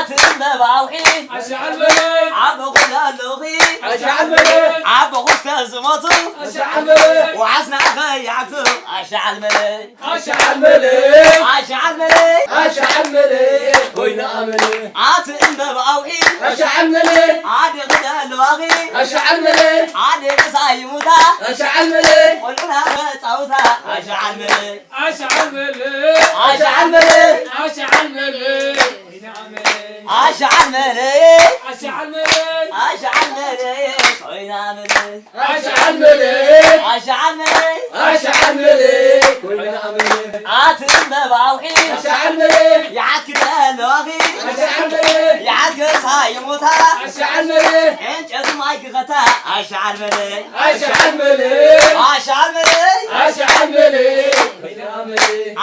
ትንበብ ኣውሒ ኣሻዓል በለ። ዓቦ ኩዳ ኣለኺ ኣሻዓል በለ። ዓቦ ኩስተ ዝሞቱ ኣሻዓል በለ። ወዓስና ኸያዕቱ ኣሻዓል በለ። ኣሻዓል በለ። ኣሻዓል በለ። ኣሻዓል በለ። ኮይና ኣመለ። ኣቲ እምበብ ኣውሒ ኣሻዓል በለ። ዓዲ ክዳ ኣለዋኺ ኣሻዓል በለ። ዓዲ ቅሳ ይሙታ ኣሻዓል በለ። ቆልዑና መጻውታ ኣሻዓል በለ። ኣሻዓል በለ። ኣሻዓል በለ። ኣሻዓል በለ። ኣሻዓል መለየ። ኣሻዓል መለየ። ኣሻዓል መለየ። ኮይና መለየ። ኣሻዓል መለየ። ኣሻዓል መለየ። ኣሻዓል መለየ። ኮይና መለየ። ኣቲ እምበብ ኣውሒ። ኣሻዓል መለየ። ይዓት ክደለዋኺ። ኣሻዓል መለየ። ይዓት ገሳ ይሞታ። ኣሻዓል መለየ። ዕንጨቱ ማይ ክኸታ። ኣሻዓል መለየ። ኣሻዓል መለየ። ኣሻዓል መለየ። ኣሻዓል መለየ።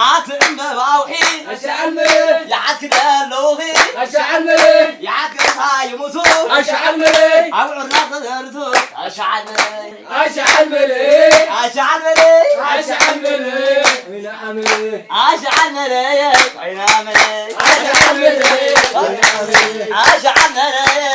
ኣቲ እምበብ ኣውሒ ኣሻዓል መለየ። ይዓት ክደለውኺ ኣሻዓል መለየ። ይዓት ገሳ ይሙቱ ኣሻዓል መለየ። ኣብ ዑርና ክዘርቱ ኣሻዓል መለየ። ኣሻዓል መለየ። ኣሻዓል መለየ። ኣሻዓል መለየ። ኮይና ኣመለየ። ኣሻዓል መለየ። ኮይና መለየ። ኣሻዓል መለየ። ኮይና ኣመለየ። ኣሻዓል መለየ።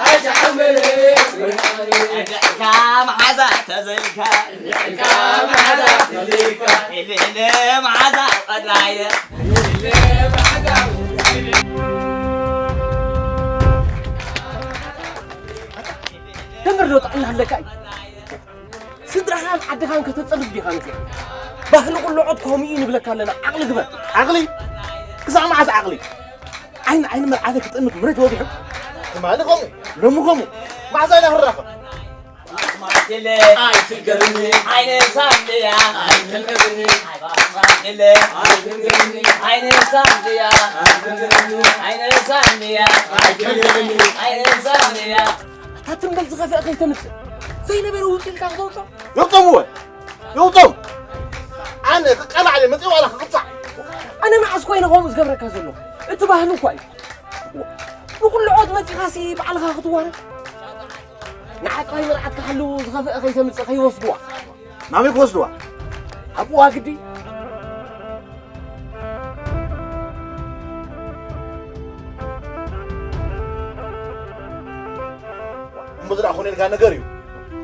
ኣሻዓል መለየ። ኮይና ኣመለየ። እንድዕካ መሓዛ ተዘይካ። እንድዕካ መሓዛ ተዘይካ። ኢልለ መሓዛ ቀዳየ። ተምር ዶ ጥዕና ኣለካ እዩ? ስድራኻን ዓድኻን ከተጸርፍ ዲኻ መጺኻ? ባህሊ ቁልዖት ከምኡ እዩ ንብለካ ኣለና። ዓቕሊ ግበር። ዓቕሊ? ክሳዕ መዓስ ዓቕሊ? ዓይኒ ዓይኒ መርዓተ ክጥምት ምሬት ወጊሑ? ትማሊ ከምኡ፣ ሎሚ ከምኡ። መዓስ ኢና ክንራኸብ? ኣስማትለ ኣይትንገርኒ። ዓይነ ሳምልያ ኣይትንገርኒ። ኣስማትለ ኣይትንገርኒ። ዓይነ ሳምልያ ኣይትንገርኒ። ዓይነ ሳምልያ ኣይትንገርኒ። ዓይነ ሳምልያ። ኣታ ትም በል ዝኸፍአ ከይተምጽእ። ዘይነበረ ውጽእ ኢልካ ክተውጾ? የውጾምዎ። የውጾም። ኣነ ክቀላዕ እየ መጺእ ዋላ ክቕጻዕ። ኣነ መዓስ ኮይነ ከምኡ ዝገብረካ ዘለኹ? እቲ ባህሊ እኳ እዩ። ንቑልዖት መጺኻሲ ባዕልኻ ክትዋረድ? ንዓቃቢ መርዓት ክሓልዉ ዝኸፍአ ከይተምጽእ ከይወስድዋ። ናበይ ክወስድዋ? ኣብዋ ግዲ። እሞ ዝደኣ ኮነ ኢልካ ነገር እዩ።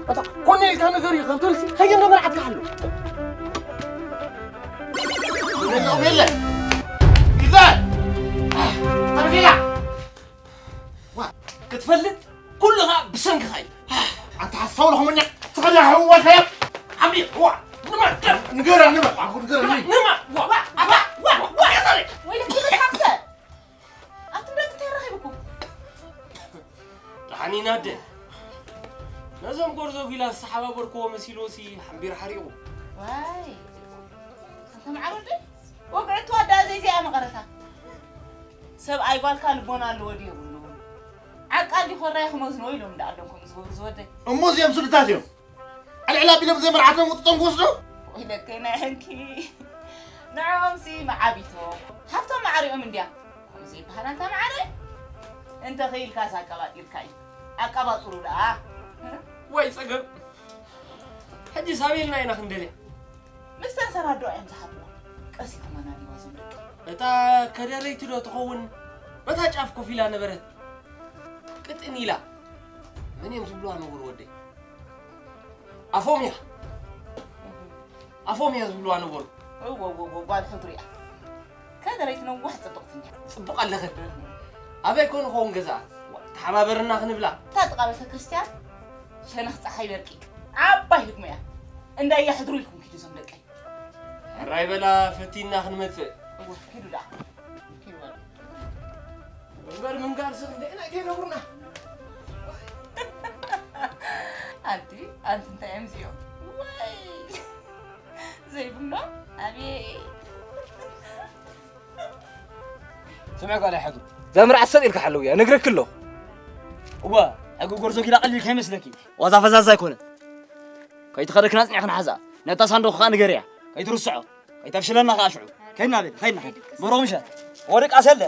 ኣታ ኮነ ኢልካ ነገር እዩ፣ ካብ ተልሲ ከየንዶ መርዓት ክሓሉ። የለ፣ የለ። ይዘ! ተረፊላ! ዋ፣ ክትፈልጥ ኩሉ ኸኣ ብሰንክኻ እዩ። ኣንታ ሓሳው ለኹምኛ፣ ትኸዳ ህዋ ከያ። ዓቢ፣ ዋ፣ ንማ፣ ንገራ፣ ንማ፣ ኣኹ ንገራ፣ ንማ፣ ዋ፣ ዋ፣ ዋ፣ ዋ፣ ዋ፣ ዋ፣ ዋ፣ ዋ፣ ወይለኪ፣ በስመ ኣብ ሰብ። ኣቱም ደቂ እንታይ ረኺብኩም? ደሓን ኢና ኣደ። ነዞም ጎርዞ ጒላ ዝተሓባበርክዎ መሲልዎሲ ሓምቢር ሓሪቑ። ዋይ፣ ኣንተ መዓር ወደይ፣ ወግዒ እትወዳ ዘይዚኣ መቐረታ። ሰብኣይ ጓልካ ልቦና ኣለዎ ድዩ የብሉን? ዓቃል ድዩ ኮራይ ክመዝንዎ ኢሎም እንዳኣሎም ከምኡ ዝገብሩ ዝወደይ። እሞ እዚኦም ስድታት እዮም። ዕልዕል ኣቢሎም ብዘይ መርዓቶም ውጥጦም ክወስዱ? ወይለከይ ናይ ሕንኪ። ንዕኦምሲ መዓቢቶም። ሃብቶም ማዕሪኦም እንድያ። ከምኡ ዘይበሃል ኣንታ መዓረ። እንተ ኸኢልካስ ኣቀባጢርካ እዩ። ኣቀባጥሩ ደኣ። ወይ ጸገም። ሕጂ ሳቤልና ኢና ክንደልያ። ምስተን ሰራዶ እዮም ዝሓትዋ። ቀስ ኢኹም ኣናድይዋ እዞም ደቂ። እታ ከደረይቲ ዶ ትኸውን? በታ ጫፍ ኮፍ ኢላ ነበረት። ቅጥን ኢላ። መን እዮም ዝብልዋ ነበሩ ወደይ? ኣፎምያ። ኣፎምያ ዝብልዋ ነበሩ። እወ፣ እወ፣ እወ፣ ጓል ሕድሩ እያ። ከደረይቲ ነዋሕ ጽብቕቲ እንድያ። ጽቡቕ ኣለኽን። ኣበይ ኮን ኸውን ገዛኣ? ዋ፣ ተሓባበርና ክንብላ። እታ ጥቓ ቤተ ክርስቲያን ሸነኽ ጸሓይ በርቂ። ዓባይ ህድሞ እያ። እንዳ እያ ሕድሩ ኢልኩም ኪዱ እዞም ደቀይ። ሕራይ በላ ፈቲና ክንመጽእ። እወ፣ ኪዱ ደኣ። ኪዱ በሉ። እምበር ምንጋር ስቕ ደህና ከይነብሩና። ኣንቲ፣ ኣንቲ እንታይ እዮም እዚኦም? ወይ! ዘይብሎም? ኣቤት! ስምዒ ጓል ኣይሓቱ። እዛ መርዓት ሰጥ ኢልካ ሓለውያ፣ ነግረኪ ኣለኹ። እዋ፣ ሕጊ ጎርዞ ጊላ ቀሊል ከይመስለኪ። ዋዛ ፈዛዛ ኣይኮነን። ከይትኸደክና ኣጽኒዕክን ሓዛ። ነታ ሳንዱቕ ከኣ ንገርያ። ከይትርስዖ። ከይተፍሽለና ከኣ ሽዑ። ከይድና በል፣ ከይድና። መሮምሸ። ወርቃ ሰለ።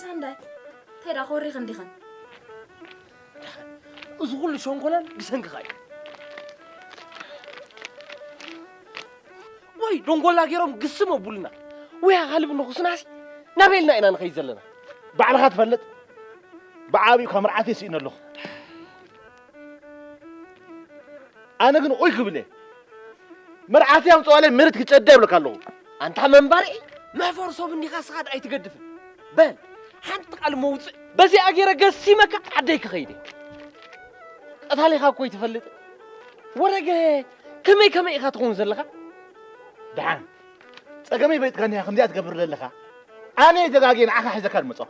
ሳንዳይ እንታይ ደኣ ኮሪኽን ዲኽን? እዚ ኩሉ ሸንኮላል ብሰንክኻ እዩ። ወይ ደንጎላ ገይሮም ግስም ኣቡልና ወይ ኣኻልብ ንኹስናሲ ናበልና ኢና ንኸይድ ዘለና? ባዕልኻ ትፈልጥ። ብዓቢኡ ካብ መርዓተይ ስኢነ ኣለኹ። ኣነ ግን ኦይ ክብል እየ። መርዓተይ ኣምፅዋለይ መሬት ክጨዳ ይብለካ ኣለኹ። ኣንታ መንባሪ መሕፈር ሰብ እንዲኻ ስኻ ኣይትገድፍን። በል ሓንቲ ቃል መውፅእ በዚኣ ገይረ ገሲመካ ዓደይ ክኸይድ እየ። ቀታሊኻ እኮ ይትፈልጥ። ወረገ ከመይ ከመይ ኢኻ ትኸውን ዘለኻ? ደሓን ጸገመይ በይጥካኒ ኢኻ ከምዚኣ ትገብር ዘለኻ። ኣነ ተጋግየ ንዓኻ ሒዘካ ዝመጻኹ።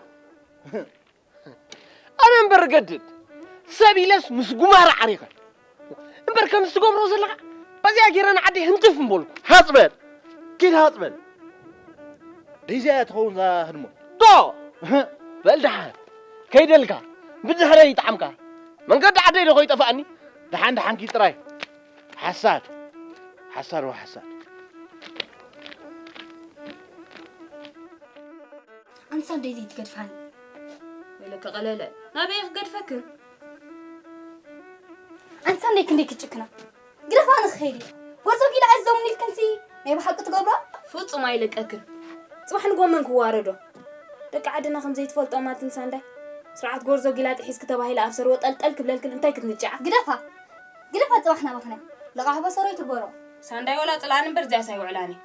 ኣነ እምበር ገድድ ሰብ ኢለስ ምስ ጉማረ ዓሪኸ እምበር ከምዚ ትገብሮ ዘለኻ በዚኣ ገይረ ንዓደይ ህንትፍ እምበልኩ። ሃጽ በል። ኪድ ሃጽ በል። ደይዚኣ ትኸውን እዛ ህድሞ። ዶ በል ደሓን ከይደልካ ብድሕረይ ይጥዓምካ። መንገዲ ዓደይ ዶ ከይጠፍኣኒ? ደሓን ደሓንኪ ጥራይ። ሓሳድ። ሓሳድ ወሓሳድ። ኣንሳ እንደዚ ትገድፋኒ። ወይለከ ቀለለ ናበይ ክገድፈክን? ኣንሳ እንደይ ክንደይ ክጭክና ግደፋ ንኽኸይድ እዩ። ወርዞ ጊላ ኣዘሙኒ ኢልክንሲ ናይ ብሓቂ ትገብሮ? ፍጹም ኣይለቀክን። ጽባሕ ንጎ መን ክዋረዶ? ደቂ ዓድና ከም ዘይትፈልጦ ማልትን ሳንዳይ ስርዓት ጎርዞ ጊላ ጥሒስኪ ተባሂለ ኣብ ሰርወ ጠልጠል ክብለልክን እንታይ ክትንጭዓ? ግደፋ ግደፋ ጽባሕ ናባኽና ለቓሕቦ ሰሮይ ትግበሮ። ሳንዳይ ወላ ጽልኣን እምበር እዚኣስ ኣይውዕላን እዩ።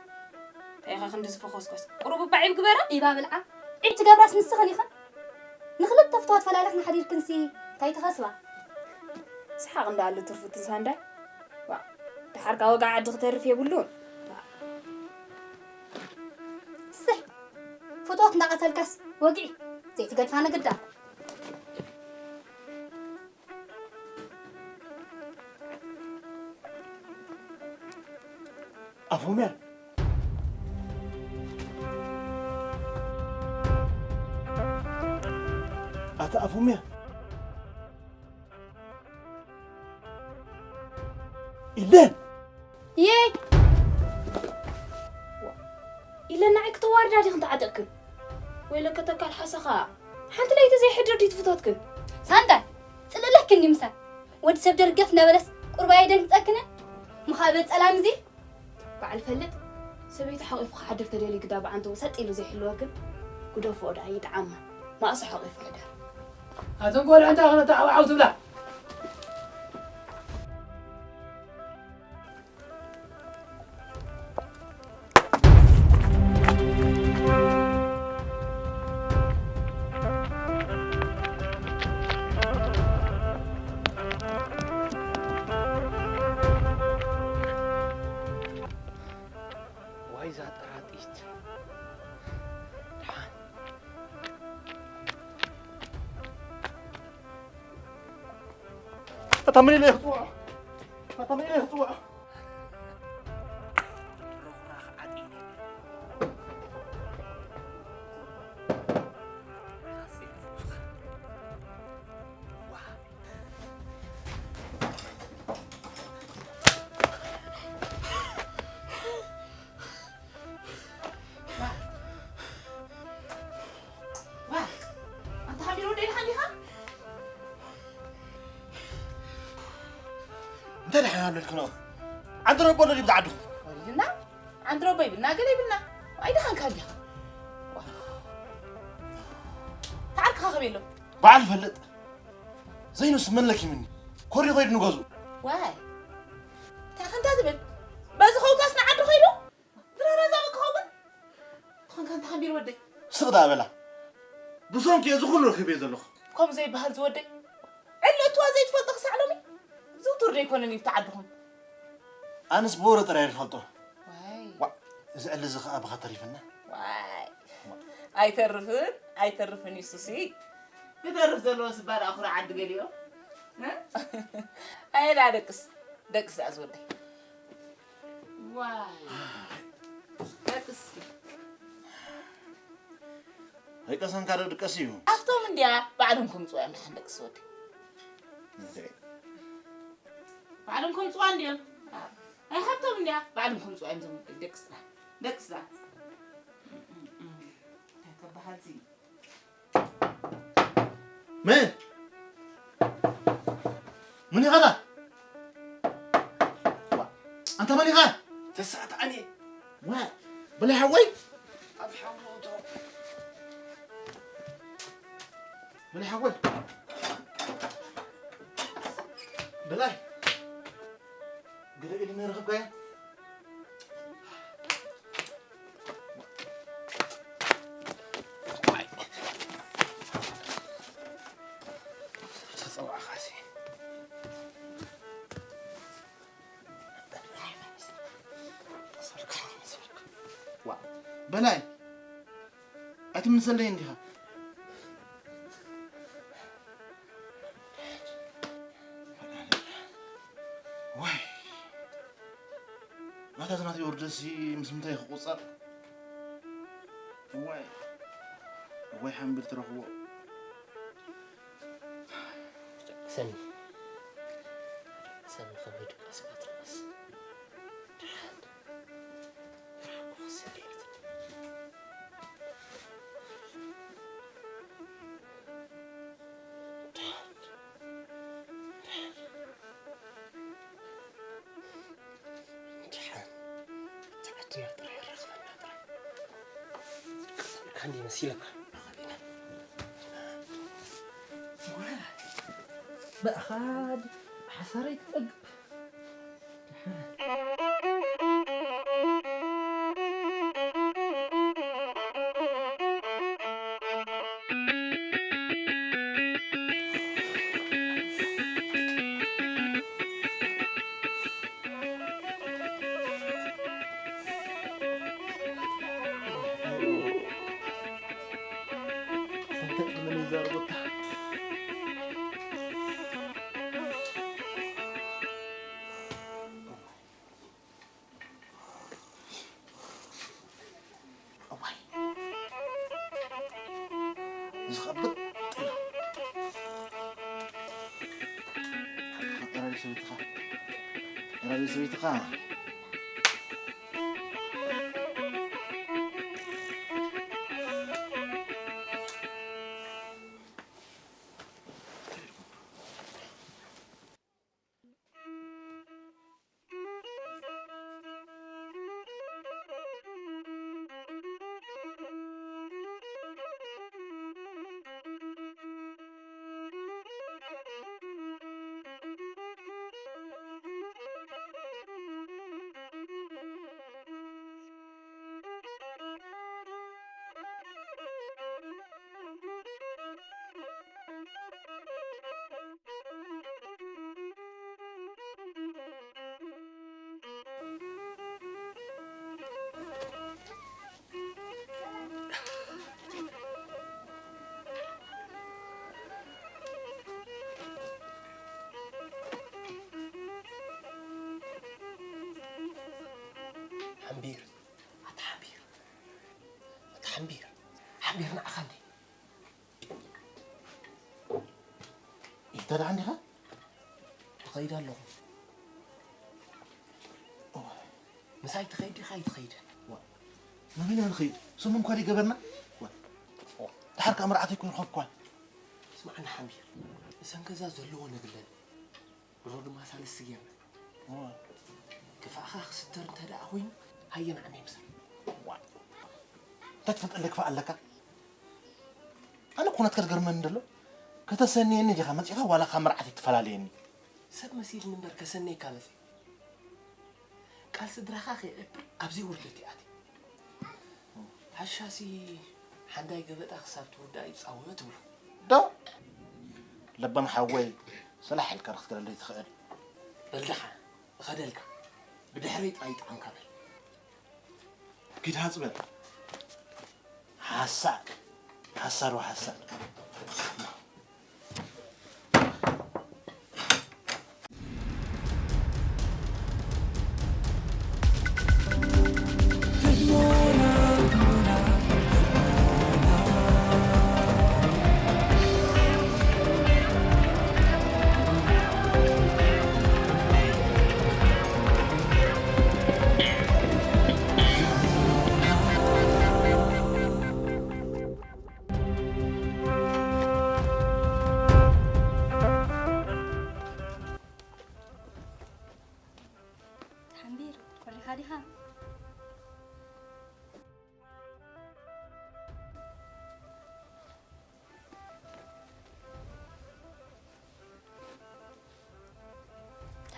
እንታይ ኢኻ ክንዲ ዝፈኾስኮስ? ቁሩብ እባ ዒብ ግበራ። ዒባ ብልዓ። ዒብ ትገብራስ ንስኽን ኢኽን። ንኽልተ ፍትዋት ፈላሊኽን ሓዲርክንሲ እንታይ ትኸስባ? ሰሓቕ እንዳኣሉ ትርፉትን ሳንዳይ። ዋ፣ ደሓርካ ወግዒ ዓዲ ክተርፍ የብሉን። ስሕ፣ ፍትዋት እንዳቐተልካስ ወግዒ ዘይትገድፋ ንግዳ። ኣፎምያ፣ ኣታ ኣፎምያ። ኢለን። የይ! ኢለን ንዓይ ክተዋርዳ ዲኽን ተዓጢቕክን? ወይለከ ተካል ሓሰኻ፣ ሓንቲ ለይቲ ዘይሕድር ድዩ ትፍቶትክን? ሳንዳይ፣ ጽልእለክን ድዩ ምሳይ? ወዲ ሰብ ደርገፍ እናበለስ ቁርባይ ደንግጸክንን? ምኻበ ጸላም እዚ? በዓል ፈልጥ፣ ሰበይቲ ሓቒፉ ክሓድር ተደልዩ ግዳ ብዓንተኡ ሰጥ ኢሉ ዘይሕልወክን? ግደፍኦ ደኣ ይጥዓማ፣ ማእሶ ሓቒፉ ሕደር። ኣተን ቆልዑ እንታይ ክነተዓባዓው ትብላ? ዋይ እዛ ጠራጢት። ደሓን። እታ መን ኢለ ክጽውዖ? እታ መን ኢለ ክጽውዖ? ዋ፣ ኣንታ ሓቢር ወደይ ደሓን ዲኻ? እንታይ ደሓን ኣለልክኖ? ዓንድሮ በሎ ድዩ ብዛዕድኹም? ወሊድና ዓንድሮ በይብልና ገለ ይብልና። ኣይደሓንካ ዲኻ? ዋ። ተዓርክኻ ከበይ ኣሎ? በዓል ፈልጥ። ዘይኑስ መለኪ ምኒ? ኮሪ ኾይድ ንገዙ። ዋይ። እንታይ ኸንታ ዝብል? በዚ ኸውታስ ንዓዲ ኸይዱ? ድራራ ዛመ ክኸውን? ትኾንካ እንተ ሓቢር ወደይ። ስቕ ደኣ በላ። ብሰንኪ እዚ ኩሉ ረኺበ ዘለኹ። ከምኡ ዘይበሃል ዝወደይ። ዕሊ እትዋ ዘይትፈልጦ ክሳዕ ሎሚ። ዝውቱር ደይኮነን እዩ ብቲ ዓድኹም። ኣነስ ብወረ ጥራይ እየ ዝፈልጦ። ዋይ። ዋ፣ እዚ ዕሊ እዚ ኸኣ ብኻ ተሪፍና። ዋይ። ኣይተርፍን፣ ኣይተርፍን እዩ ሱሲ። ክተርፍ ዘለዎ ስባ ደኣ ኩራ ዓዲ ገሊኦ። እ? ኣየ ደኣ ደቅስ፣ ደቅስ ደኣ ዝወደይ። ዋይ። ደቅስ። ኣይቀሰንካ ዶ ድቀስ እዩ? ኣብቶም እንድያ ባዕሎም ከምፅኡ እዮም ደሓን ደቅስ ወደይ። እንታይ? ባዕሎም ከምፅዋ እንድዮም። ኣይ ሃብቶም እንድያ ባዕሎም ከምፅዋ እዮም ዞም ደቅስና። ደቅስና። እንታይ ተበሃል እዚ? መን? መን ኢኻ? ዋ፣ ኣንታ መን ኢኻ? ተሳእት ኣነ። ዋ፣ በላይ ሓወይ። ኣብ ሓውሎ እቶ። በላይ ሓወይ። በላይ። ገለ ኢሉ ነይረ ኸብካያ? ተጸዋዕኻሲ። ዋ፣ በላይ፣ ኣይትምልሰለይ እንዲኻ። ዋይ፣ ናታ ዝናተይ ወርደሲ ምስ ምንታይ ክቑጸር? ዋይ፣ ዋይ ሓምቢር ትረኽቦ። ሰኒ፣ ሰኒ ከመይ ድቃስ ባትረስ? ደሓን። ደሓን። ሰዓትና ጥራይ ረኽበና ጥራይ። ቀሰልካ እንዲ መሲለካ። ብኣኻድ ሓሳረይ ትጠግብ። እዋይ። ዝኸብድ ጥላ። ቀራሪ ሰበይትኻ። ቀራሪ ሰበይትኻ። ሓምቢር፣ ኣታ ሓምቢር፣ ኣታ ሓምቢር፣ ሓምቢር ንዓኻ እንዴ? ኢልካ ደኣ እንዲኻ? እኸይድ ኣለኹ። እዋይ። ምሳይ ትኸይድ ዲኻ ኣይትኸይድን? ዋ፣ ናበይና ንኸይድ? ሰሙን እኳ ደይገበርና? ዋ። ድሓር ከኣ መርዓተይ እኮ ይረኸብኳ። ስማዕኒ ሓምቢር፣ እሰን ገዛ ዘለዎ ነግለን። ብሮ ድማ ሳልስቲ ጌርና። እዋ። ክፋእኻ ክስተር እንተ ደኣ ኮይኑ፣ ሃየ ንዓመይ ምሰል። ዋ። እንታይ ትፈልጠለይ ክፋእ ኣለካ? ኣነ እኮ ናትካ ዝገርመኒ ዘሎ፣ ከተሰንየኒ ዲኻ መጺእኻ ዋላ ካብ መርዓተይ ትፈላልየኒ? ሰብ መሲልኒ እምበር ከሰንየካ መጺእ። ቃል ስድራኻ ከየዕብር ኣብ ዘይውርደት ይኣቲ። ሓሻሲ ሓንዳይ ገበጣ ክሳብ ትውዳእ ይጻወዮ ትብሎ። ዶ? ለባም ሓወይ፣ ሰላሕ ኢልካ ክትገለለይ ትኽእል። በል ደሓን፣ እኸደልካ። ብድሕረይ ጥራይ ይጥዓምካ በል። ኪድ ሃጽ በል። ሓሳድ፣ ሓሳድ ወሓሳድ።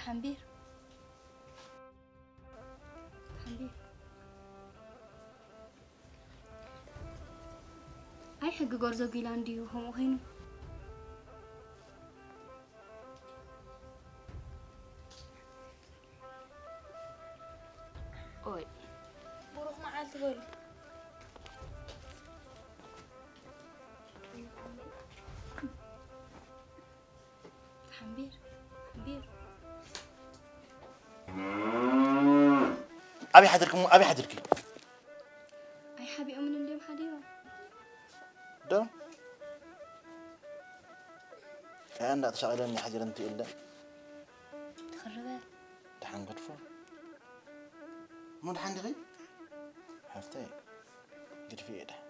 ሓምቢር። ሓምቢር። ኣይ ሕጊ ጎርዞ ጊላ እንድዩ ከምኡ ኮይኑ። ኦይ። ብሩኽ መዓልቲ በሉ። ሓምቢር፣ ሓምቢር። ኣበይ ሓዲርኪ እሞ፣ ኣበይ ሓዲርኪ? ኣይሓቢኦምን እንድዮም ሓዲሮም። ዶ? ከኣ እንዳተሻቐለኒ ሓዲረ እንተ ኢለ። ትኽርበ። ደሓን ገድፎ። እሞ ደሓን ዲኺ? ሓፍተይ፣ ግድፊ እየ ደሓን።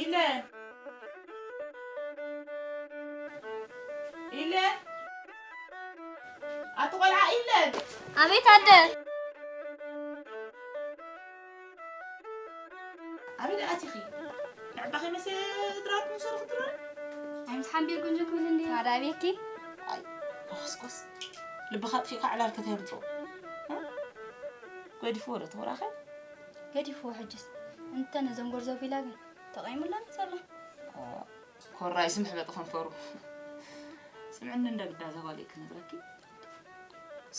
ኢለ ኢለ ኣቲ ቆልዓ ኢለ ኣቤት ኣደ ኣበይ ደኣ ኣቲኺ? ንዕባኺ መስ ድራር ምሰሩ ክትድረር? ኣይ ምስ ሓምቢር ጉንጆ ክብል እንዲ ታዳ ኣቤኪ? ኣይ ኮስኮስ ልብኻ ኣጥፊእካ ዕላል ከተምጽኦ ገዲፍዎ ዶ ተወራኸ? ገዲፍዎ ሕጅስ እንተ ነዞም ጎርዞ ቢላ ግን ተቐይሙላ ዘሎ። ኮራይ ስምሕ በጥ ከንፈሩ ስምዕኒ እንደ ግዳ ዘባሊእ ክነግረኪ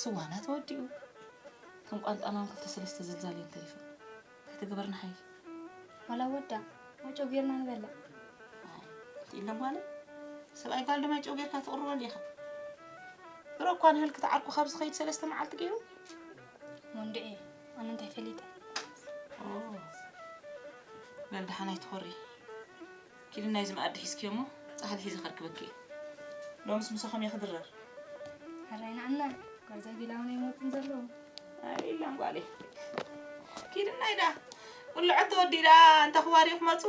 ስዋና ተወዲኡ ከም ቋንጣና ክልተ ሰለስተ ዝልዛል እዮም ተሪፎም እንታይ ትግበርና ሓይ ዋላ ወዳ ማይጨው ጌርና ንበላ ኢሎም ማለት ሰብኣይ ጓል ድማ ይጨው ጌርካ ትቕርበሉ ኢኻ ድሮ እኳ ንህል ክትዓርኩ ካብ ዝኸይድ ሰለስተ መዓልቲ ገይሩ ወንድኤ ኣነ እንታይ ፈሊጠ በል ደሓን ኣይትኾሪ ኪዲ ናይዚ መኣዲ ሒዝኪ እሞ ጻሕሊ ሒዘ ከርክበኪ እየ። ሎምስ ምሳኹም እየ ክድረር። ሕራይ ንዓና፣ ጓል ዛጊላ እውን ኣይመጽን ዘለዉ። ኣይ ኢላም ጓለይ። ኪዲ ናይ ዳ፣ ቁልዖት ተወዲዳ፣ እንተ ክዋሪ ክመጹ።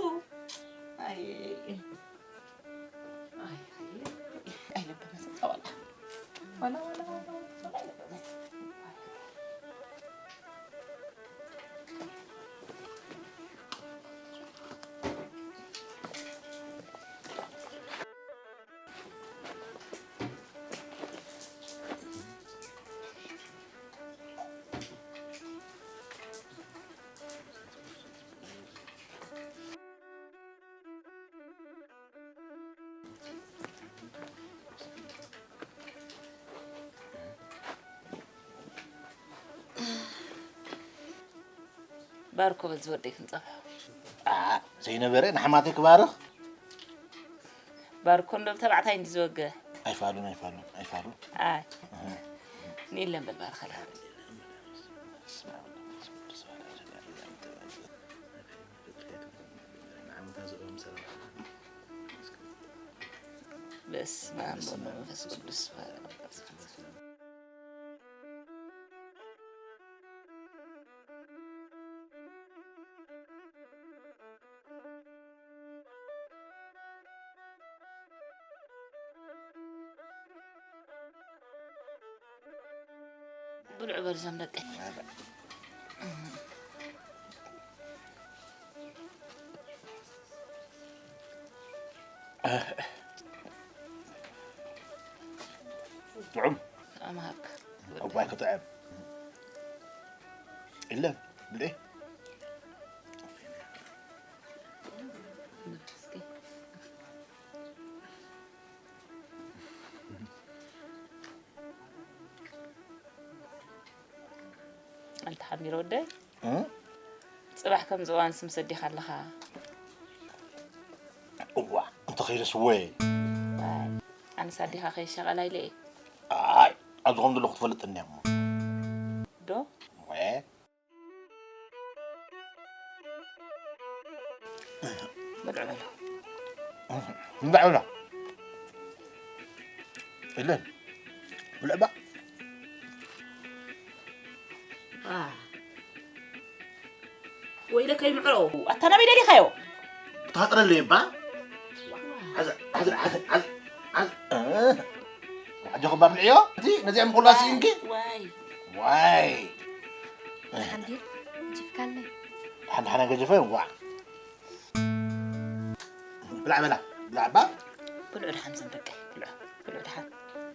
ኣይ፣ ኣይ፣ ኣይ፣ ኣይለበመት፣ ጸዋላ። ዋላ፣ ዋላ፣ ዋላ፣ ዋላ፣ ኣይለበመት። ባርኮ በል ዝወደይ ክንጸብሖ። ኣ፣ ዘይነበረ ንሓማተይ ክባርኽ። ባርኮ እንዶ ተባዕታይ እንዲ ዝወገ። ኣይፋሉን፣ ኣይፋሉን፣ ኣይፋሉን። ኣይ። እህ። ንኢለን በል ባርኸላ። በስመ ኣብ ወወልድ ወመንፈስ ቅዱስ። ብልዑ በሉ እዞም ደቀይ። ጥዑም። ጥዑም ሃብካ። እዋይ ክጥዕም። ኢለ ብልዒ። ኣንታ ሓሚር ወደይ፣ እ? ጽባሕ ከምዚ እዋንስ ምስ ኣዴኻ ኣለኻ? እዋ፣ እንተኸይደስ ወይ። ኣይ፣ ኣነስ ኣዴኻ ከይሻቐላ ኢለ እየ። ኣይ፣ ኣብዚ ከም ዘለኹ ትፈልጥኒ እያ እሞ። ዶ? ወ? ብልዕ በሎ። እንዳ ዕብላ። የለን። ብልዕ ባ። ዋ። ወይለከ ይምዕሮ። ኣታ ናበይ ደሊኻዮ? ታጥረለይ እባ። ዓዘ፣ ዓዘ፣ ዓዘ፣ ዓዘ፣ ዓዘ። እ። ኣጆኺ እባ ብልዕዮ። እቲ ነዚኦም ኩላ ስኢንኪ። ዋይ። ዋይ። ሓንዴ፣ ጅፍካለይ። ሓን-፣ ሓና ገጀፈ፣ ዋ። ብላዕ በላ፣ ብላዕ እባ። ብልዑ ደሓን ዘንበቀ፣ ብልዑ፣ ብልዑ ደሓን።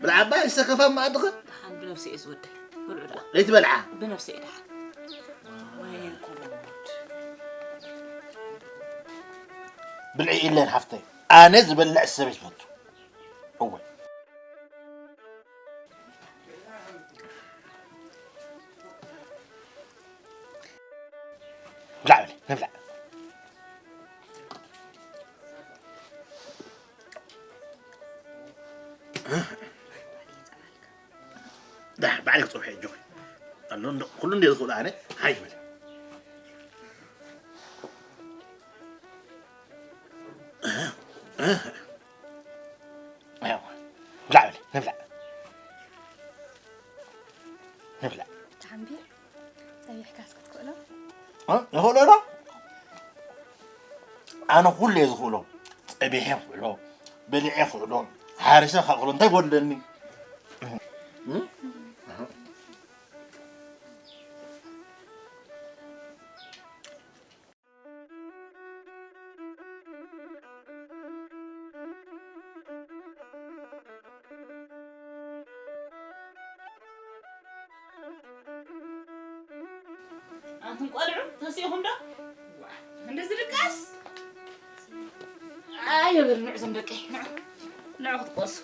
ብላዕ እባ፣ ይሰከፋ መኣድኺ። ደሓን ብነብሲ እየ ዝወደ፣ ብልዑ ደሓን። ለይቲ በልዓ። ብነብሲ እየ ደሓን። ወይ ጉድ። ብልዒ ኢለን ሓፍተይ፣ ኣነ ዝበልዕ ሰብ ይፈቱ። እወ። ብላዕ በሊ፣ ንብላዕ። ዳ፣ ባዕለይ ክጸብሐ እጆኺ። ኣሎ እንዶ፣ ኩሉ እንደ ዝኽእል ኣነ፣ ሃይ በሊ። ብላዕ በሊ፣ ንብላዕ። ንብላዕ። ተሓንቢር፣ ጸቢሕካስ ክትክእሎ? እ? ይኽእሎ ዶ? ኣነ ኩሉ እየ ዝኽእሎ። ጸቢሐ ክእሎ፣ በሊዐ ክእሎ፣ ሓሪሰ ከእክሎ፣ እንታይ ይጎድለኒ? እ? ኣንቱም ቆልዑ ተሲእኹም ዶ? ዋ፣ እንደዚ ድቃስ? ኣይ፣ የብል፣ ንዑ ዞም ደቀይ፣ ንዑ። ንዑ ክትቆሱ።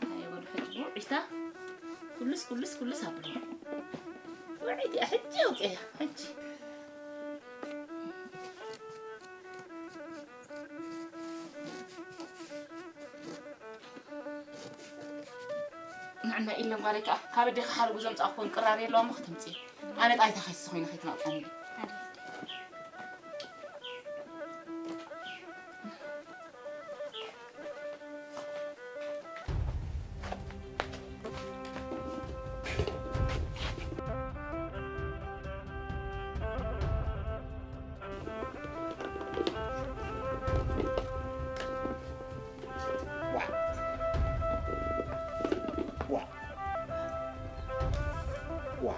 ኣይ፣ ወዲ ሕጂ ውዒታ። ኩልስ፣ ኩልስ፣ ኩልስ ኣብሎ። ውዒት እያ፣ ሕጂ ኣውፅያ፣ ሕጂ። ንዕና ኢለን ጓለይ ከዓ ካብ ኣዴኻ ሓርጉ ዘምፃእኩዎን ቅራር የለዎም ክትምፅእ። ኣነ ጣይታ ከይሲ ኮይነ ከይትናውፀኒ። ዋ። ዋ። ዋ።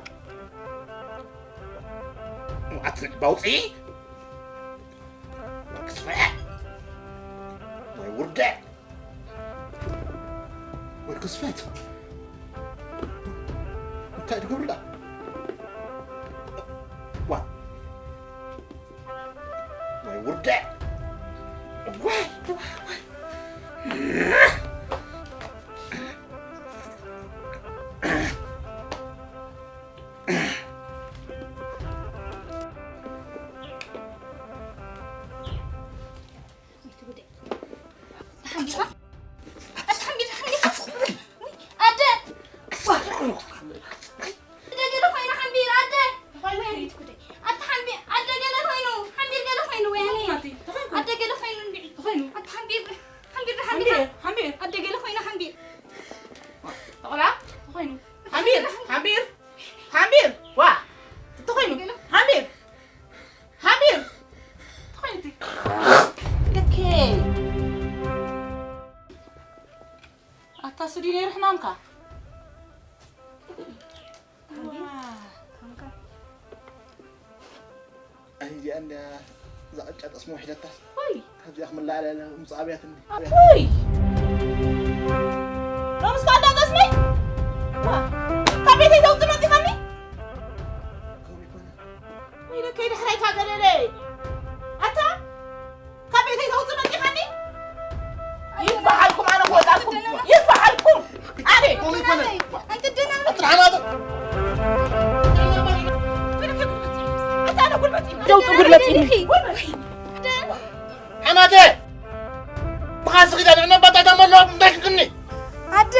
ኣትልዕባ ውፅኢ። ክስፈ። ወይ ውርደት። ወይ ክስፈት። እንታይ ትገብርላ? ዋ። ወይ ውርደት። ወይ፣ ወይ፣ ወይ። ኣደ! ኣደ ገለ ኮይኑ ሓምቢር፣ ኣደ! ኣታ ሓምቢር፣ ኣደ ገለ ኮይኑ፣ ሓምቢር ገለ ኮይኑ፣ ወይኔ! ኣደ ገለ ኮይኑ፣ እንድዒ! ኣታ ሓምቢር፣ ሓምቢር፣ ሓምቢር! ኣደ ገለ ኮይኑ፣ ሓምቢር! ተቆላ? ተኾይኑ። ሓምቢር፣ ሓምቢር፣ ሓምቢር፣ ዋ፣ ተኾይኑ። ሓምቢር፣ ሓምቢር፣ ተኾይኑ። ልኬ። ኣታ ሱዲ ነይሩ ሕማምካ። ዋ። ኣይ፣ እዚኣ እንድያ እዛ ቅጫ ጠስሚ ውሒደታ። ሆይ። ካብዚኣ ክምላእ ኣለ፣ ኣለ፣ ምጽእ ኣብያትኒ። ሆይ። ሎምስ ከኣ እንዳ ጠስመይ? ዋ። ካብ ቤተይ ተውጽእ መጺኻኒ? ከምኡ ይኮነ። ወይለከይ ድሕረይካ ገለለ። ኣታ፣ ካብ ቤተይ ተውጽእ መጺኻኒ? ይበሓልኩም፣ ኣነ ክወጻኩም። ይበሓልኩም። ኣነ። ከምኡ ይኮነ። ኣንቲ ደናግል። ኣንቲ ሓማት። ኣታ፣ ኣነ ጉልበት እዩ። ዘውጽእ ጉልበት እዩ። ሓማተ! ብኻሲ ኺዳ ንዕነ ባታ ተመሎ እንታይ ክንክኒ? ኣደ!